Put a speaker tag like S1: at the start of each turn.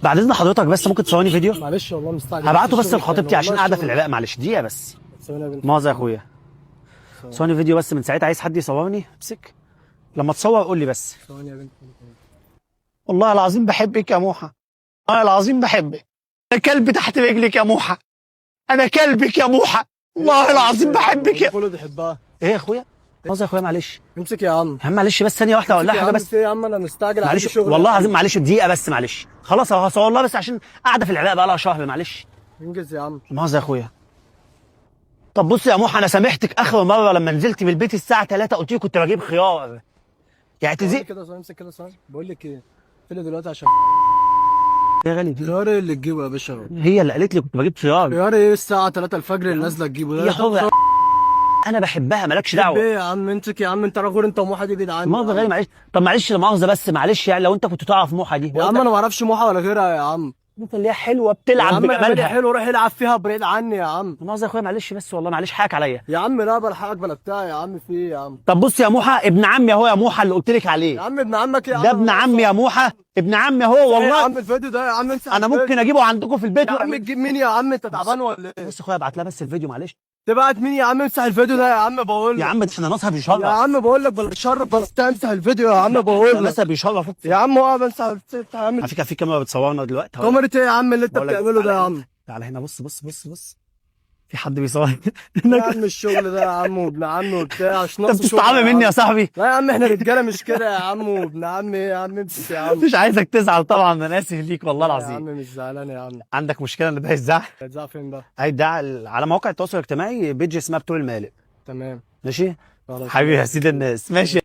S1: بعد اذن حضرتك بس ممكن تصورني فيديو؟
S2: معلش والله مستعجل.
S1: هبعته بس
S2: الشغل
S1: لخطيبتي
S2: تاني.
S1: عشان
S2: والله
S1: قاعدة في
S2: الشغل.
S1: العراق، معلش دقيقة بس.
S2: ثواني يا بنت.
S1: مؤاخذة يا اخويا، صورني فيديو بس من ساعتها عايز حد يصورني. امسك، لما تصور قول لي بس.
S2: ثواني يا بنت.
S1: والله العظيم بحبك يا موحه، والله العظيم بحبك. انا كلب تحت رجلك يا موحه، انا كلبك يا موحه، والله العظيم بحبك يا
S2: كله بيحبها.
S1: ايه يا اخويا؟ مؤاخذة يا اخويا معلش.
S2: امسك يا عم.
S1: يا عم معلش بس ثانية واحدة اقول لها
S2: امسك يا
S1: حاجة
S2: عم،
S1: بس.
S2: في إيه يا عم؟ انا مستعجل، عندي
S1: معلش
S2: شغل.
S1: والله العظيم معلش دقيقة بس معلش. خلاص هصور والله بس عشان قاعدة في العراق بقى لها شهر، معلش.
S2: انجز يا عم.
S1: مؤاخذة يا اخويا. طب بص يا موحه، انا سامحتك اخر مرة لما نزلت من البيت الساعة 3 قلت لي كنت بجيب خيار. يعني تزيد
S2: كده ثواني، امسك كده ثواني. بقول لك ايه، فين دلوقتي عشان
S1: يا غالي؟
S2: خيار ايه اللي تجيبه يا باشا؟
S1: هي اللي قالت لي كنت بجيب خيار.
S2: خيار ايه الساعة 3 الفجر اللي نازله تجيبه ده؟
S1: يا حر، انا بحبها مالكش دعوه.
S2: ايه يا عم؟ امسك يا عم، انت راجل انت وموحه دي بعيد عني.
S1: مؤاخذة غالي معلش. طب معلش لا مؤاخذة بس معلش، يعني لو انت كنت تعرف موحه دي
S2: يا عم انا ما اعرفش موحه ولا غيرها يا عم.
S1: انت اللي هي حلوة
S2: يا
S1: بتلعب
S2: عم اعملي
S1: بجمالها.
S2: حلو، روح العب فيها بعيد عني يا عم.
S1: مؤاخذة يا اخويا معلش بس والله معلش، حقك عليا.
S2: يا عم لا بلحقك بلا بتاع يا عم، في ايه يا عم؟
S1: طب بص يا موحه، ابن عمي اهو يا موحه اللي قلت لك
S2: يا
S1: عليه.
S2: عم ابن عمك يا عم؟
S1: ده ابن عمي يا موحه، ابن عمي اهو
S2: يا
S1: والله.
S2: عم الفيديو ده يا عم امسح
S1: انا
S2: الفيديو.
S1: ممكن اجيبه عندكم في البيت.
S2: يا عم تجيب مين يا عم؟ انت تعبان ولا ايه؟
S1: بص يا اخويا ابعت لها بس الفيديو معلش.
S2: تبعت مين يا عم؟ امسح الفيديو ده يا عم بقول
S1: يا
S2: لك.
S1: عم ده احنا ناسها بيشرف.
S2: يا عم بقول لك بلا شر بلا بتاع، امسح الفيديو يا عم بقول لك.
S1: ناسها بيشرف.
S2: يا عم اقف امسح يا عم.
S1: على فكرة في كاميرا بتصورنا دلوقتي. هقول لك.
S2: كاميرا ايه يا عم اللي انت
S1: بقول لك
S2: بتعمله ده يا
S1: تعالى
S2: عم؟
S1: تعالى هنا، بص بص بص بص، في حد بيصور.
S2: يا عم الشغل ده يا عم وابن عمي وبتاع عشان
S1: انت
S2: ناقص شغل
S1: بتستعبي مني يا
S2: عم.
S1: صاحبي.
S2: لا يا عم احنا رجاله مش كده يا عم، وابن عمي ايه يا عم؟ امسك يا عم.
S1: مش عايزك تزعل طبعا، انا اسف ليك والله
S2: يا عم
S1: العظيم.
S2: مش زعلان يا عم.
S1: عندك مشكلة ان ده يتزعل؟
S2: هتزعل فين بقى؟
S1: ده على مواقع التواصل الاجتماعي، بيج اسمها بتوع المقالب.
S2: تمام.
S1: ماشي
S2: خلاص.
S1: حبيبي يا سيد الناس، ماشي.